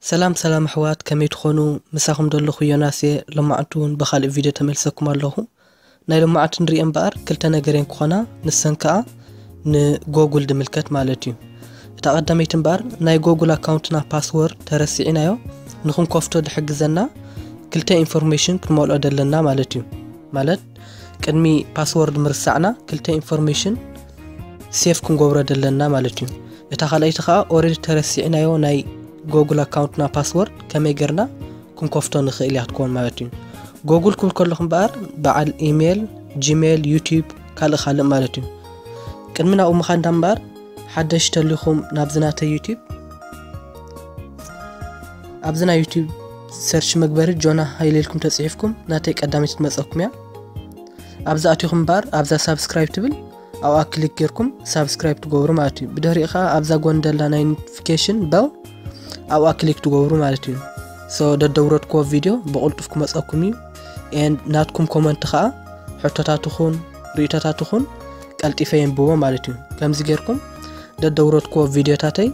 ሰላም ሰላም ኣሕዋት፣ ከመይ ትኾኑ? ምሳኹም ዘለኹ ዮናስ እየ። ሎማዕንቲ እውን ብኻልእ ቪድዮ ተመልሰኩም ኣለኹ። ናይ ሎማዕንቲ ንሪኦ እምበኣር ክልተ ነገር እየን ክኾና፣ ንሰን ከኣ ንጎጉል ድምልከት ማለት እዩ። እታ ቀዳመይቲ እምበኣር ናይ ጎጉል ኣካውንትና ፓስወርድ ተረሲዕናዮ ንኽንከፍቶ ድሕግዘና ክልተ ኢንፎርሜሽን ክንመልኦ ደለና ማለት እዩ። ማለት ቅድሚ ፓስወርድ ምርሳዕና ክልተ ኢንፎርሜሽን ሴፍ ክንገብሮ ደለና ማለት እዩ። እታ ካልኣይቲ ከኣ ኦረዲ ተረሲዕናዮ ናይ ጎጉል ኣካውንትና ፓስወርድ ከመይ ጌርና ክንከፍቶ ንኽእል እያ ክትከውን ማለት እዩ። ጎጉል ክብል ከለኹ እምበኣር በዓል ኢሜል፣ ጂሜል፣ ዩቲዩብ፣ ካልእ ካልእ ማለት እዩ። ቅድሚ ናብኡ ምኻድና እምበኣር ሓደሽ ተሊኹም ናብዚ ናተይ ዩቲዩብ፣ ኣብዚ ናይ ዩቲዩብ ሰርች መግበሪ ጆና ሃይለ ኢልኩም ተጽሒፍኩም ናተይ ቀዳመይቲ ትመጸኩም እያ። ኣብዛ ኣቲኹም እምበኣር ኣብዛ ሳብስክራይብ ትብል ኣብኣ ክሊክ ጌርኩም ሳብስክራይብ ትገብሩ ማለት እዩ። ብድሕሪኡ ኸኣ ኣብዛ ጎን ደላ ናይ ኖቲፊኬሽን በል ኣብኣ ክሊክ ትገብሩ ማለት እዩ። ሶ ደደውረድክዎ ቪድዮ ብቕልጡፍ ክመጸኩም እዩ። ኤንድ ናትኩም ኮመንት ኸኣ ሕቶታትኹን ርእይቶታትኹን ቀልጢፈ የንብቦ ማለት እዩ። ከምዚ ጌርኩም ደደውረድክዎ ቪድዮታተይ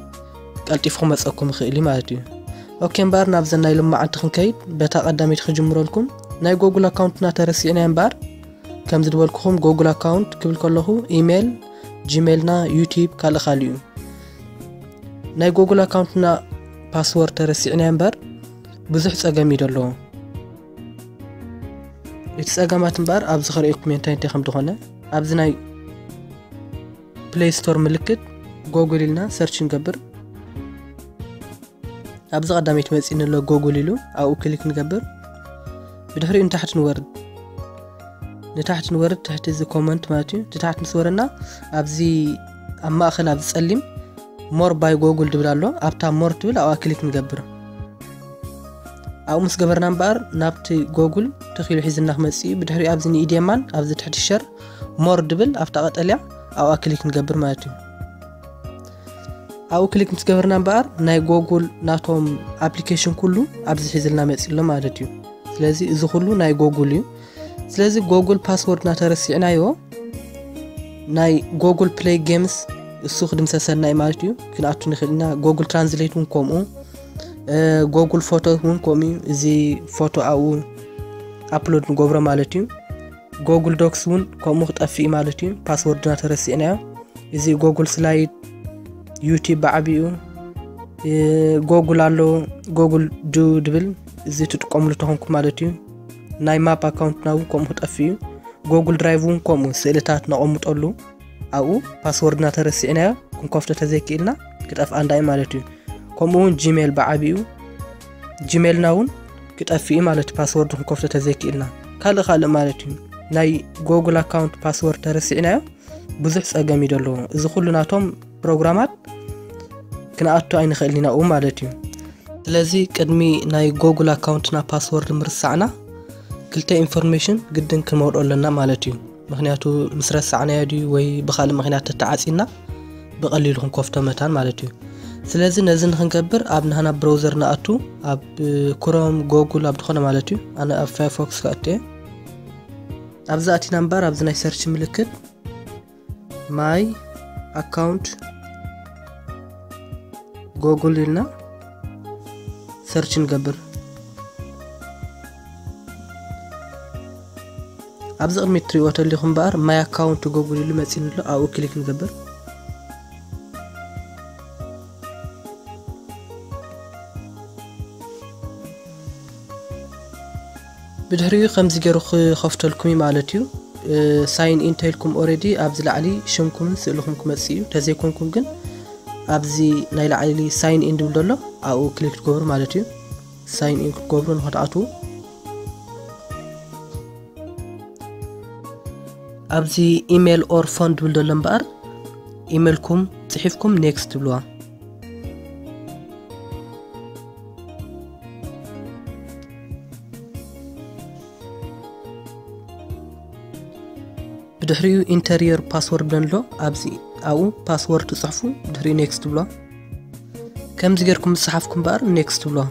ቀልጢፉ ክመጸኩም ይኽእል እዩ ማለት እዩ። ኦኬ እምበኣር ናብዘን ናይ ሎማዓንቲ ክንከይድ በታ ቀዳመይቲ ክጅምረልኩም። ናይ ጎጉል ኣካውንትና ተረሲዕና እምበኣር ከምዚ ዝበልኩኹም ጎጉል ኣካውንት ክብል ከለኹ ኢሜል፣ ጂሜልና፣ ዩቲዩብ ካልእ ካልእ እዩ። ናይ ጎጉል ኣካውንትና ፓስወርድ ተረሲዕና እምበር ብዙሕ ጸገም እዩ ዘለዎ። እቲ ጸገማት እምበኣር ኣብዚ ከርእየኩም እየ እንታይ እንታይ ከም ዝኾነ። ኣብዚ ናይ ፕሌይ ስቶር ምልክት ጎጉል ኢልና ሰርች ንገብር። ኣብዚ ቀዳመይቲ መጺእኒ ኣሎ ጎጉል ኢሉ ኣብኡ ክሊክ ንገብር። ብድሕሪኡ ንታሕቲ ንወርድ። ንታሕቲ ንወርድ ትሕቲ እዚ ኮመንት ማለት እዩ። ንታሕቲ ምስ ወረድና ኣብዚ ኣብ ማእከል ኣብዚ ጸሊም ሞር ባይ ጎጉል ድብል ኣሎ። ኣብታ ሞር ትብል ኣብኣ ክሊክ ንገብር። ኣብኡ ምስ ገበርና እምበኣር ናብቲ ጎጉል ተኺሉ ሒዝና ክመጽእ እዩ። ብድሕሪኡ ኣብዚ ንኢድ የማን ኣብዚ ትሕቲ ሸር ሞር ድብል ኣብታ ቀጠልያ ኣብኣ ክሊክ ንገብር ማለት እዩ። ኣብኡ ክሊክ ምስ ገበርና እምበኣር ናይ ጎጉል ናቶም ኣፕሊኬሽን ኩሉ ኣብዚ ሒዝልና መጺእ ኣሎ ማለት እዩ። ስለዚ እዚ ኩሉ ናይ ጎጉል እዩ። ስለዚ ጎጉል ፓስወርድና ተረሲዕናዮ ናይ ጎጉል ፕሌይ ጌምስ እሱ ክድምሰሰልና እዩ ማለት እዩ። ክንኣቱ ንኽእል ኢና። ጎጉል ትራንስሌት እውን ከምኡ፣ እ፣ ጎጉል ፎቶ እውን ከምኡ እዩ። እዚ ፎቶ ኣብኡ ኣፕሎድ ንገብሮ ማለት እዩ። ጎጉል ዶክስ እውን ከምኡ ክጠፍእ እዩ ማለት እዩ። ፓስወርድና ተረሲዕናዮ። እዚ ጎጉል ስላይድ፣ ዩቲዩብ ብዓቢኡ፣ እ፣ ጎጉል ኣሎ፣ ጎጉል ዱ ድብል እዚ ትጥቀምሉ ተኾንኩም ማለት እዩ። ናይ ማፕ ኣካውንትና እውን ከምኡ ክጠፍእ እዩ። ጎጉል ድራይቭ እውን ከምኡ ስእልታት ነቐምጠሉ ኣብኡ ፓስወርድና ተረሲዕናዮ ክንከፍቶ ተዘይክኢልና ክጠፍኣ እንዳ እዩ ማለት እዩ። ከምኡ እውን ጂሜል ብዓቢኡ ጂሜልና እውን ክጠፍእ እዩ ማለት እዩ፣ ፓስወርድ ክንከፍቶ ተዘይክኢልና። ካልእ ካልእ ማለት እዩ። ናይ ጎጉል ኣካውንት ፓስወርድ ተረሲዕናዮ ብዙሕ ጸገም እዩ ዘለዎ። እዚ ኩሉ ናቶም ፕሮግራማት ክንኣቱ ኣይንኽእልን ኢና ኣብኡ ማለት እዩ። ስለዚ ቅድሚ ናይ ጎጉል ኣካውንትና ፓስወርድ ምርሳዕና ክልተ ኢንፎርሜሽን ግድን ክንመልኦ ኣለና ማለት እዩ። ምኽንያቱ ምስ ረሳዕናዮ ድዩ ወይ ብኻልእ ምኽንያት ተተዓጺና ብቐሊሉ ክንከፍቶ መታን ማለት እዩ። ስለዚ ነዚ ንኽንገብር ኣብ ናህና ብራውዘር ንኣቱ፣ ኣብ ክሮም፣ ጎጉል፣ ኣብ ዝኾነ ማለት እዩ። ኣነ ኣብ ፋየርፎክስ ክኣቱ እየ። ኣብዚ ኣቲና እምበር ኣብዚ ናይ ሰርች ምልክት ማይ ኣካውንት ጎጉል ኢልና ሰርች ንገብር። ኣብዚ ቅድሚት ትሪእዎ ተሊኹም እምበኣር ማይ ኣካውንት ጎጉል ኢሉ መፂእኒ ኣሎ፣ ኣብኡ ክሊክ ንገብር። ብድሕሪኡ ከምዚ ገይሩ ክኸፍተልኩም እዩ ማለት እዩ። ሳይን ኢን ተልኩም ኦረዲ ኣብዚ ላዕሊ ሽምኩምን ስእልኹም ክመጽእ እዩ። ተዘይኮንኩም ግን ኣብዚ ናይ ላዕሊ ሳይን ኢን ድብል ዘሎ ኣብኡ ክሊክ ትገብሩ ማለት እዩ። ሳይን ኢን ክትገብሩ ንኽትኣትዉ ኣብዚ ኢሜል ኦር ፎን ድብል ዘሎ እምበኣር ኢሜልኩም ጽሒፍኩም ኔክስት ትብልዋ። ብድሕሪኡ ኢንተር ዮር ፓስወርድ ኣሎ ኣብዚ ኣብኡ ፓስወርድ ትጽሕፉ፣ ብድሕሪኡ ኔክስት ትብልዋ። ከምዚ ጌርኩም ዝጸሓፍኩም እምበኣር ኔክስት ትብልዋ።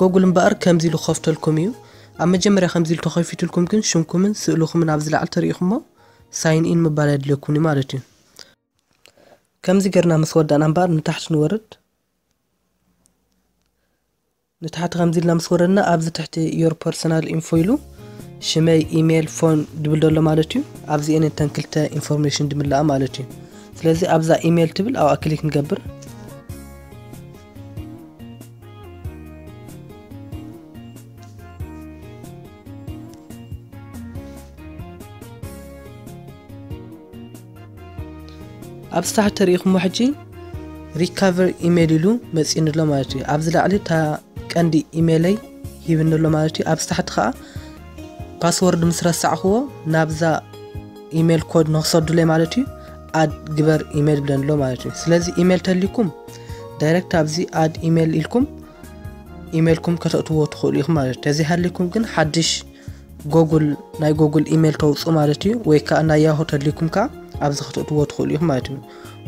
ጎጉል እምበኣር ከምዚ ኢሉ ክኸፍተልኩም እዩ። ኣብ መጀመርያ ከምዚ ኢሉ ተኸፊቱልኩም ግን ሽምኩምን ስእልኹምን ኣብዚ ላዕሊ ተሪኢኹሞ ሳይን ኢን ምባል ኣድልየኩም እዩ ማለት እዩ። ከምዚ ገርና ምስ ወዳእና እምበኣር ንታሕቲ ንወርድ። ንታሕቲ ከምዚ ኢልና ምስ ወረድና ኣብዚ ትሕቲ your personal info ኢሉ ሽመይ፣ ኢሜይል፣ ፎን ድብል ዘሎ ማለት እዩ። ኣብዚኤን እተን ክልተ ኢንፎርሜሽን ድምላኣ ማለት እዩ። ስለዚ ኣብዛ ኢሜይል ትብል ኣብኣ ክሊክ ንገብር። ኣብ ታሕቲ ተሪኢኹሞ ሕጂ ሪካቨር ኢሜይል ኢሉ መፂእኒ ኣሎ ማለት እዩ። ኣብዚ ላዕሊ እታ ቀንዲ ኢሜይለይ ሂብኒ ኣሎ ማለት እዩ። ኣብዚ ታሕቲ ከዓ ፓስወርድ ምስ ረሳዕኽዎ ናብዛ ኢሜይል ኮድ ንክሰዱለይ ማለት እዩ ኣድ ግበር ኢሜይል ብለኒ ኣሎ ማለት እዩ። ስለዚ ኢሜይል ተልይኩም ዳይሬክት ኣብዚ ኣድ ኢሜይል ኢልኩም ኢሜይልኩም ከተእትዎ ትኽእሉ ኢኹም ማለት እዩ። ተዘይሃልይኩም ግን ሓድሽ ጎጉል ናይ ጎጉል ኢሜይል ተውፅኡ ማለት እዩ። ወይ ከዓ ናይ ያሆ ተድልይኩም ከዓ ኣብዚ ከተእትዎ ትኽእሉ ኢኹም ማለት እዩ።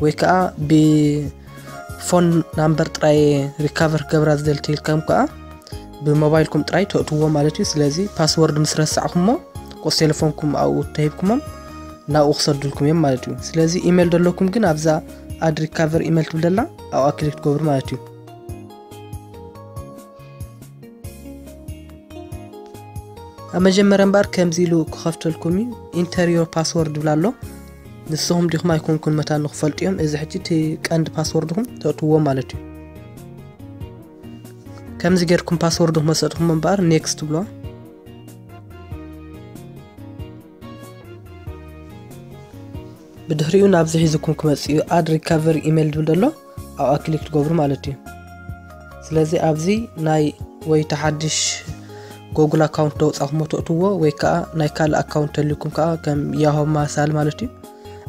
ወይ ከዓ ብፎን ናምበር ጥራይ ሪካቨር ክገብራ ዝደልትልከም ከዓ ብሞባይልኩም ጥራይ ተእትዎ ማለት እዩ። ስለዚ ፓስወርድ ምስ ረሳዕኩሞ ቁስ ቴሌፎንኩም ኣብኡ ተሂብኩሞም ናብኡ ክሰዱልኩም እዮም ማለት እዩ። ስለዚ ኢሜይል ደለኩም ግን ኣብዛ ኣድ ሪካቨር ኢሜይል ትብለላ ኣብኣ ክሊክ ትገብሩ ማለት እዩ። ኣብ መጀመርያ እምበኣር ከምዚ ኢሉ ክኸፍተልኩም እዩ። ኢንተር ዮር ፓስወርድ ይብል ኣሎ። ንስኹም ዲኹም ኣይኮንኩን መታን ንክፈልጡ እዮም። እዚ ሕጂ እቲ ቀንዲ ፓስወርድኹም ተእትዎ ማለት እዩ። ከምዚ ጌርኩም ፓስወርድኹም መሰጥኹም እምበኣር ኔክስት ትብሎ። ብድሕሪኡ ናብዚ ሒዝኩም ክመጽእ እዩ። ኣድ ሪካቨሪ ኢሜይል ዝብል ዘሎ ኣብኣ ክሊክ ትገብሩ ማለት እዩ። ስለዚ ኣብዚ ናይ ወይ ተሓድሽ ጎጉል ኣካውንት ደውጻኹሞ ተእትዎ ወይ ከዓ ናይ ካልእ ኣካውንት ተልይኩም ከዓ ከም ያሆ ማሳል ማለት እዩ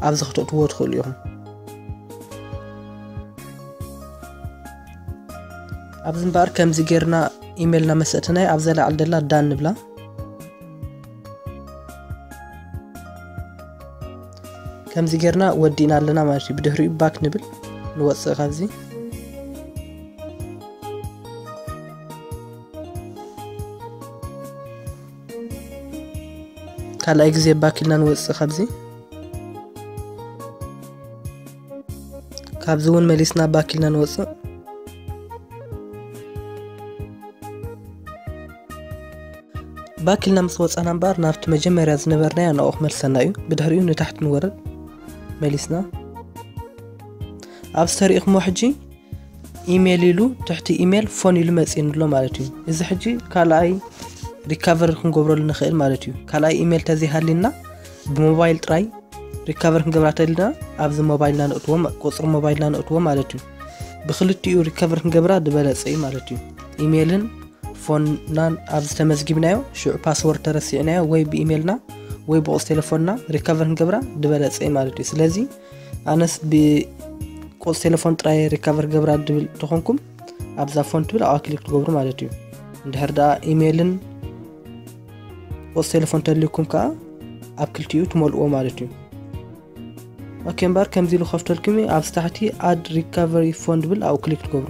ኣብዚ ክተእትዎ ትኽእሉ ኢኹም። ኣብዚ እምበኣር ከምዚ ጌርና ኢሜይልና መሰእትናይ ኣብዛ ላዕሊ ደላ ዳን ንብላ። ከምዚ ጌርና ወዲእና ኣለና ማለት እዩ። ብድሕሪኡ ባክ ንብል ንወፅእ ካብዚ ካልኣይ ግዜ ባክ ኢልና ንወፅእ ካብዚ ካብዚ እውን መሊስና ባክ ኢልና ንወፅእ። ባክ ኢልና ምስ ወፃና እምበኣር ናብቲ መጀመርያ ዝነበርናዮ ናብኡ ክመልሰና እዩ። ብድሕሪኡ ንታሕቲ ንወርድ መሊስና። ኣብ ዝተሪእኹሞ ሕጂ ኢሜል ኢሉ ትሕቲ ኢሜል ፎን ኢሉ መፂእኒ ኣሎ ማለት እዩ። እዚ ሕጂ ካልኣይ ሪካቨሪ ክንገብረሉ ንኽእል ማለት እዩ። ካልኣይ ኢሜል ተዘይሃልዩና ብሞባይል ጥራይ ሪካቨሪ ክንገብራ ተልና ኣብዚ ሞባይልና ንእትዎ ቁፅሪ ሞባይልና ንእትዎ ማለት እዩ። ብክልቲኡ ሪካቨሪ ክንገብራ ዝበለፀ እዩ ማለት እዩ። ኢሜልን ፎንናን ኣብዚ ተመዝጊብናዮ ሽዑ ፓስወርድ ተረሲዕናዮ ወይ ብኢሜልና ወይ ብቁፅ ቴሌፎንና ሪካቨሪ ክንገብራ ዝበለፀ እዩ ማለት እዩ። ስለዚ ኣነስ ብቁፅ ቴሌፎን ጥራይ ሪካቨሪ ክገብራ ድብል ተኾንኩም ኣብዛ ፎን ትብል ኣብኣ ክሊክ ትገብሩ ማለት እዩ። እንድሕር ደኣ ኢሜልን ቁፅ ቴሌፎን ተልዩኩም ከዓ ኣብ ክልቲኡ ትመልእዎ ማለት እዩ። ኦኬ እምበኣር ከምዚ ኢሉ ከፍተልኩም እዩ። ኣብ ታሕቲ ኣድ ሪካቨሪ ፎን ድብል ኣብኡ ክሊክ ትገብሩ።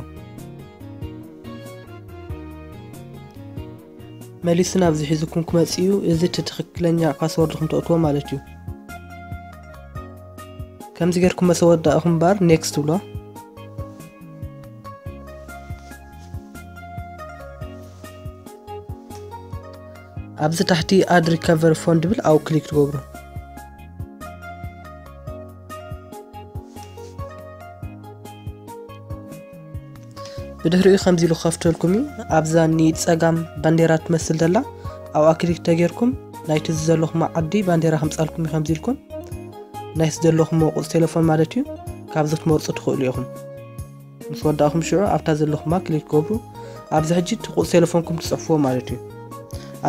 መሊሱ ናብዚ ሒዝኩም ክመፅእ እዩ። እዚ እቲ ትኽክለኛ ፓስወርድኹም ተእትዎ ማለት እዩ። ከምዚ ጌርኩም መሰ ወዳእኹም እምበኣር ኔክስት ትብሎ። ኣብዚ ታሕቲ ኣድ ሪካቨሪ ፎን ድብል ኣብኡ ክሊክ ትገብሩ። ብድሕሪኡ ከምዚ ኢሉ ክኸፍተልኩም እዩ። ኣብዛ ንጸጋም ባንዴራ ትመስል ዘላ ኣብኣ ክሊክ ተጌርኩም ናይቲ ዘለኹም ዓዲ ባንዴራ ከምጻልኩም እዩ። ከምዚ ኢልኩም ናይቲ ዘለኹም ቁጽሪ ቴሌፎን ማለት እዩ ካብዚ ክትመርጹ ትኽእሉ ኢኹም። ምስ ወዳእኹም ሽዑ ኣብታ ዘለኹማ ክሊክ ትገብሩ። ኣብዚ ሕጂ እቲ ቁጽሪ ቴሌፎንኩም ትጽሕፍዎ ማለት እዩ።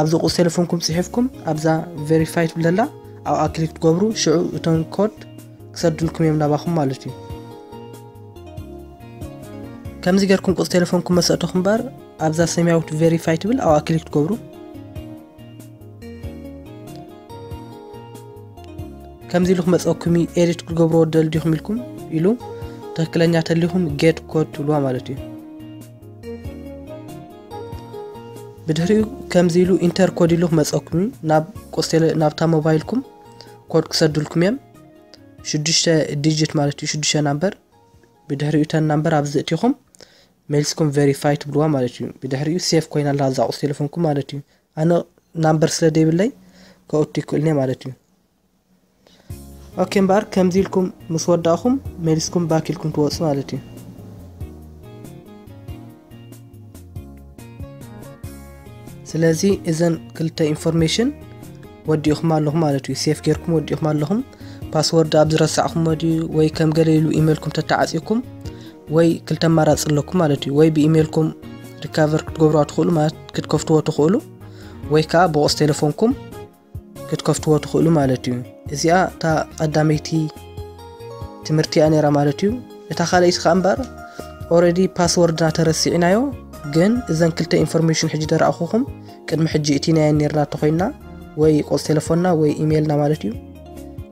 ኣብዚ ቁጽሪ ቴሌፎንኩም ጽሒፍኩም ኣብዛ ቬሪፋይ ትብል ዘላ ኣብኣ ክሊክ ትገብሩ። ሽዑ እቶም ኮድ ክሰዱልኩም እዮም ናባኹም ማለት እዩ። ከምዚ ጌርኩም ቁጽሪ ቴሌፎንኩም መሰእተኹም እምበር ኣብዛ ሰማያዊት ቬሪፋይ ትብል ኣብኣ ክሊክ ትገብሩ። ከምዚ ኢሉ ክመፀኩም እዩ። ኤዲት ክትገብርዎ ደል ዲኹም ኢልኩም ኢሉ ትክክለኛ ተሊኹም ጌት ኮድ ትብልዋ ማለት እዩ። ብድሕሪኡ ከምዚ ኢሉ ኢንተር ኮድ ኢሉ ክመፀኩም እዩ። ናብ ቁስቴለ ናብታ ሞባይልኩም ኮድ ክሰዱልኩም እዮም። ሽዱሽተ ዲጂት ማለት እዩ፣ ሽዱሽተ ናምበር። ብድሕሪኡ እተን ናምበር ኣብዚ እቲኹም መሊስኩም ቨሪፋይ ትብልዋ ማለት እዩ። ብድሕሪኡ ሴፍ ኮይና ኣላ እዛ ቁጽሪ ቴሌፎንኩም ማለት እዩ። ኣነ ናምበር ስለ ዘይብለይ ከእቱ ይክእልኒ ማለት እዩ። ኦኬ እምበኣር ከምዚ ኢልኩም ምስ ወዳእኹም መሊስኩም ባክ ኢልኩም ትወፁ ማለት እዩ። ስለዚ እዘን ክልተ ኢንፎርሜሽን ወዲእኹም ኣለኹም ማለት እዩ። ሴፍ ጌርኩም ወዲእኹም ኣለኹም። ፓስወርድ ኣብ ዝረሳዕኹም ድዩ ወይ ከም ገለ ኢሉ ኢሜልኩም ተተዓፂኩም ወይ ክልተ ኣማራፂ ኣለኩም ማለት እዩ። ወይ ብኢሜልኩም ሪካቨር ክትገብሩ ትኽእሉ ማለት ክትከፍትዎ ትኽእሉ፣ ወይ ከዓ ብቆፅ ቴሌፎንኩም ክትከፍትዎ ትኽእሉ ማለት እዩ። እዚኣ እታ ቀዳመይቲ ትምህርቲ እያ ነይራ ማለት እዩ። እታ ካልኣይቲ ከዓ እምበር ኦረዲ ፓስወርድና ተረሲዕናዮ፣ ግን እዘን ክልተ ኢንፎርሜሽን ሕጂ ደረኣኹኹም ቅድሚ ሕጂ እቲናየን ነርና ተኾይንና ወይ ቆፅ ቴሌፎንና ወይ ኢሜይልና ማለት እዩ።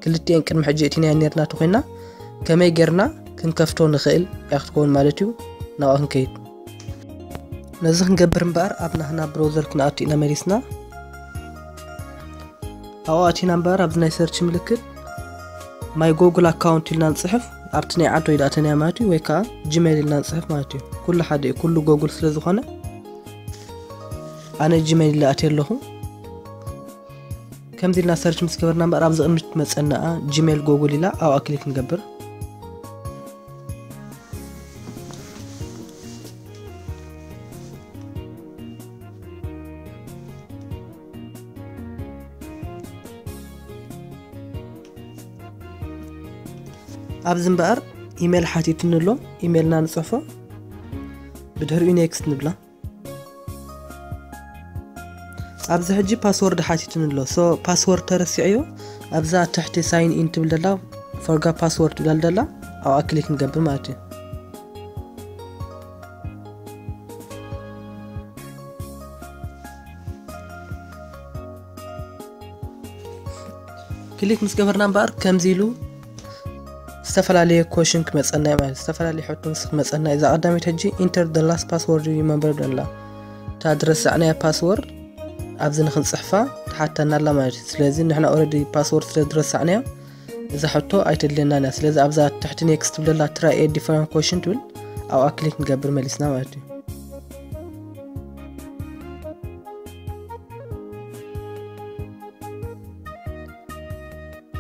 ክልቲኤን ቅድሚ ሕጂ እቲናየን ነርና ተኾይንና ከመይ ጌርና ክንከፍቶ ንኽእል እያ ክትከውን ማለት እዩ። ናብኣ ክንከይድ። ነዚ ክንገብር እምበኣር ኣብ ናህና ብሮዘር ክንኣቱ ኢና መሊስና። ኣብኡ ኣቲና እምበኣር ኣብዚ ናይ ሰርች ምልክት ማይ ጎግል ኣካውንት ኢልና ንፅሕፍ። ኣብቲ ናይ ዓንቶ ኢዳተንያ ማለት እዩ፣ ወይ ከዓ ጂሜል ኢልና ንፅሕፍ ማለት እዩ። ኩሉ ሓደ እዩ፣ ኩሉ ጎግል ስለ ዝኾነ ኣነ ጂሜል ኢለ ኣትየ ኣለኹ። ከምዚ ኢልና ሰርች ምስ ገበርና እምበኣር ኣብዚ ቅድሚት ትመፀና ጂሜል ጎግል ኢላ ኣብኣ ክሊክ ንገብር። ኣብዚ እምበኣር ኢሜል ሓቲትኒ ኣሎ፣ ኢሜልና ንፅሕፎ፣ ብድሕሪኡ ኔክስት ንብላ። ኣብዚ ሕጂ ፓስወርድ ሓቲትኒ ኣሎ። ሶ ፓስወርድ ተረሲዐዮ፣ ኣብዛ ትሕቲ ሳይን ኢን ትብል ደላ፣ ፎርጋ ፓስወርድ ትብል ደላ ኣብኣ ክሊክ ንገብር ማለት እዩ። ክሊክ ምስ ገበርና እምበኣር ከምዚ ኢሉ ዝተፈላለየ ኮሽን ክመፀና እዩ ማለት፣ ዝተፈላለየ ሕቶ ምስ ክመፀና እዩ። እዛ ቀዳመይቲ ሕጂ ኢንተር ደ ላስት ፓስወርድ ዩ ሪመምበር ደላ፣ እታ ዝረሳዕናያ ፓስወርድ ኣብዚ ንክንፅሕፋ ትሓተና ኣላ ማለት እዩ። ስለዚ ንሕና ኦረዲ ፓስወርድ ስለ ዝረሳዕናዮ እዛ ሕቶ ኣይተድልየናን እያ። ስለዚ ኣብዛ ትሕቲ ኔክስት ትብለላ ትራይ ኤ ዲፈረንት ኮሽን ትብል ኣብኣ ክሊክ ንገብር መሊስና ማለት እዩ።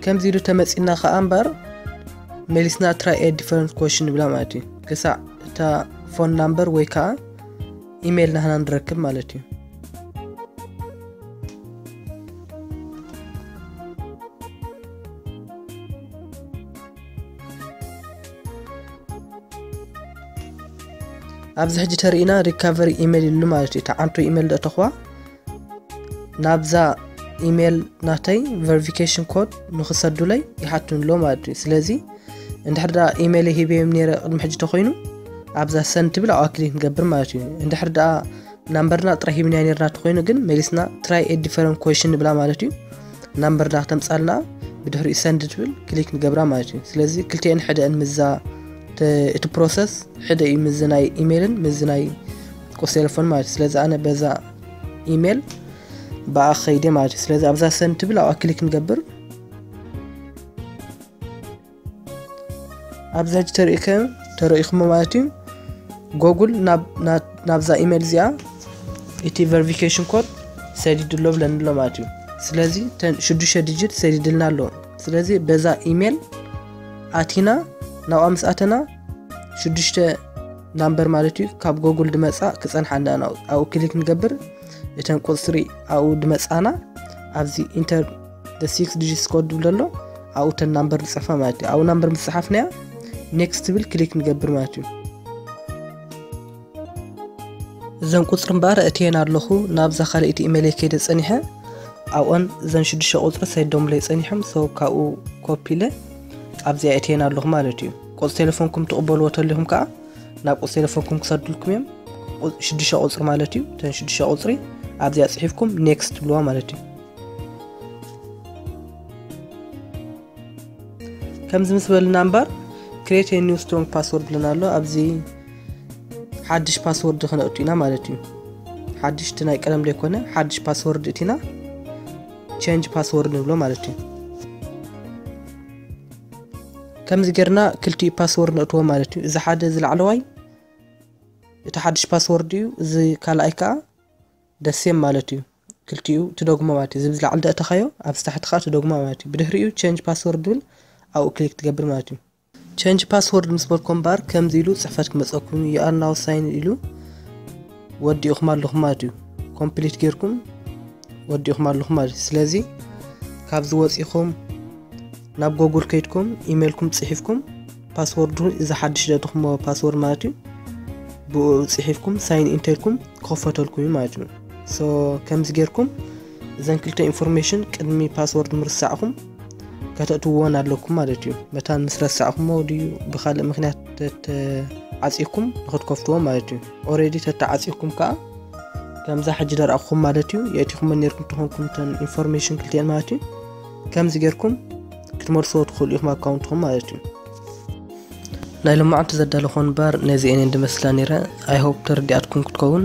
ከምዚ ኢሉ ተመፂና ከዓ እምበር መሊስና ትራይ ኤ ዲፈረንት ኮሽን ንብላ ማለት እዩ። ክሳዕ እታ ፎን ናምበር ወይ ከዓ ኢሜይል ናህና ንረክብ ማለት እዩ። ኣብዚ ሕጂ ተርእና ሪካቨሪ ኢሜል ኢሉ ማለት እዩ። እታ ዓንቶ ኢሜል ደእተኽዋ ናብዛ ኢሜል ናተይ ቨሪፊኬሽን ኮድ ንክሰዱለይ ይሓቱን ኣሎ ማለት እዩ። ስለዚ እንድሕር ደኣ ኢሜል ሂበዮም ነይረ ቅድሚ ሕጂ ተኮይኑ ኣብዛ ሰንድ ትብል ኣብኣ ክሊክ ንገብር ማለት እዩ። እንድሕር ደኣ ናምበርና ጥራይ ሂብናያ ነርና ተኮይኑ ግን መሊስና ትራይ ኤ ዲፈረንት ኮሽን ንብላ ማለት እዩ። ናምበርና ክተምጻልና ብድሕሪኡ ሰንድ ትብል ክሊክ ንገብራ ማለት እዩ። ስለዚ ክልቲኤን ሕደአን ምዛ እቲ ፕሮሰስ ሕደ እዩ፣ ምዚ ናይ ኢሜልን ምዚ ናይ ቁስ ቴሌፎን ማለት እዩ። ስለዚ ኣነ በዛ ኢሜል ብኣ ከይደ ማለት እዩ። ስለዚ ኣብዛ ሰንድ ትብል ኣብኣ ክሊክ ንገብር። ኣብዚ ሕጂ ተርእከ ተረኢኹሞ ማለት እዩ። ጎጉል ናብዛ ኢሜል እዚኣ እቲ ቨሪፊኬሽን ኮድ ሰዲዱ ኣሎ ብለኒ ኣሎ ማለት እዩ። ስለዚ ተን ሽዱሽተ ዲጂት ሰዲድልና ኣሎ። ስለዚ በዛ ኢሜል ኣቲና ናብኣ ምስ ኣተና ሽዱሽተ ናምበር ማለት እዩ ካብ ጎጉል ድመፃ ክፀንሓና ኣብኡ ክሊክ ንገብር። እተን ቁፅሪ ኣብኡ ድመፃና ኣብዚ ኢንተር the six digits code ዝብል ኣሎ ኣብኡ ተን ናምበር ንፅሕፋ ማለት እዩ። ኣብኡ ናምበር ምስ ፀሓፍናያ ኔክስት ትብል ክሊክ ንገብር ማለት እዩ። እዘን ቁፅሪ እምበኣር እትየን ኣለኹ ናብዛ ካልኣይቲ ኢሜይለይ ከይደ ፀኒሐ ኣብኦን እዘን ሽዱሽተ ቁፅሪ ሰዲዶምለይ ፀኒሖም። ሰው ካብኡ ኮፒ ኢለ ኣብዚኣ እትየን ኣለኹ ማለት እዩ። ቁፅሪ ቴሌፎንኩም ትቕበልዎ ተሊኹም ከዓ ናብ ቁፅሪ ቴሌፎንኩም ክሰዱልኩም እዮም። ሽዱሽተ ቁፅሪ ማለት እዩ። እተን ሽዱሽተ ቁፅሪ ኣብዚኣ ፅሒፍኩም ኔክስት ትብልዋ ማለት እዩ። ከምዚ ምስ በልና እምበር create a new strong password ብለና ኣሎ። ኣብዚ ሓድሽ ፓስወርድ ክነእቱ ኢና ማለት እዩ። ሓድሽ እቲ ናይ ቀደም ዘይኮነ ሓድሽ ፓስወርድ እቲና ቼንጅ ፓስወርድ ንብሎ ማለት እዩ። ከምዚ ጌርና ክልቲኡ ፓስወርድ ነእትዎ ማለት እዩ። እዚ ሓደ፣ እዚ ላዕለዋይ፣ እቲ ሓድሽ ፓስወርድ እዩ። እዚ ካልኣይ ከዓ ደሴም ማለት እዩ። ክልቲኡ ትደግሞ ማለት እዩ። እዚ ብዝላዕሊ ደእተኻዮ ኣብዚ ታሕቲ ከዓ ትደግሞ ማለት እዩ። ብድሕሪኡ ቼንጅ ፓስወርድ ድብል ኣብኡ ክሊክ ትገብር ማለት እዩ። ቼንጅ ፓስወርድ ምስ በልኮ እምበር ከምዚ ኢሉ ፅሕፈት ክመፀኩም እዩ። You are now signed ኢሉ ወዲእኹም ኣለኹም ማለት እዩ። ኮምፕሊት ጌርኩም ወዲእኹም ኣለኹም ማለት እዩ። ስለዚ ካብዚ ወፂኹም ናብ ጎጉል ከይድኩም ኢሜይልኩም ፅሒፍኩም ፓስወርዱ እዚ ሓድሽ ደእተኹሞ ፓስወርድ ማለት እዩ ብኡ ፅሒፍኩም ሳይን ኢን ተልኩም ክኸፈተልኩም እዩ ማለት እዩ። ሶ ከምዚ ጌርኩም እዘን ክልተ ኢንፎርሜሽን ቅድሚ ፓስወርድ ምርሳዕኹም ከተእትውዎን ኣለኩም ማለት እዩ። መታን ምስ ረሳዕኩሞ ድዩ ብኻልእ ምክንያት ተተዓፂኩም ንክትከፍትዎ ማለት እዩ። ኦሬዲ ተተዓፂኩም ከዓ ከምዛ ሕጂ ደርኣኹም ማለት እዩ። የእቲኹም ነርኩም ተኾንኩም ተን ኢንፎርሜሽን ክልቲኤን ማለት እዩ። ከምዚ ጌርኩም ክትመልስዎ ትኽእሉ ኢኹም ኣካውንትኹም ማለት እዩ። ናይ ሎማዓንቲ ዘዳለኹ እምበር ነዚኤን እንድመስላ ነይረ። I hope ተረዲኣትኩም ክትከውን።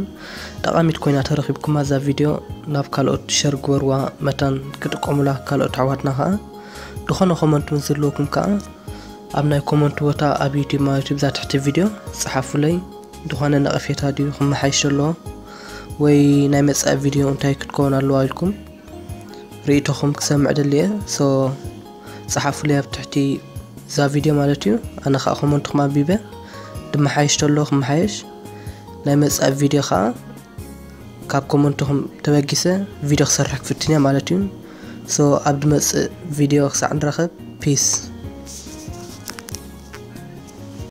ጠቓሚት ኮይና ተረኺብኩማ እዛ ቪድዮ ናብ ካልኦት ሸር ግበርዋ፣ መታን ክጥቀሙላ ካልኦት ኣሕዋትና ከዓ። ዝኾነ ኮመንት እውን ዘለኩም ከዓ ኣብ ናይ ኮመንት ቦታ ኣብ ዩቲዩብ ማለት እዩ ብዛ ትሕቲ ቪድዮ ፀሓፉለይ። ዝኾነ ነቐፌታ ድዩ ክመሓየሽ ዘለዎ ወይ ናይ መፃኢ ቪድዮ እንታይ ክትከውን ኣለዋ ኢልኩም ርእይቶኹም ክሰምዕ ደልየ። ሶ ፀሓፉለይ ኣብ ትሕቲ እዛ ቪድዮ ማለት እዩ። ኣነ ከዓ ኮመንትኹም ኣቢበ ድመሓየሽ ተሎ ክመሓየሽ ናይ መፃኢ ቪድዮ ከዓ ካብ ኮመንትኹም ተበጊሰ ቪድዮ ክሰርሕ ክፍትን እየ ማለት እዩ። ሶ ኣብ ድመፅእ ቪድዮ ክሳዕ ንራኸብ ፒስ።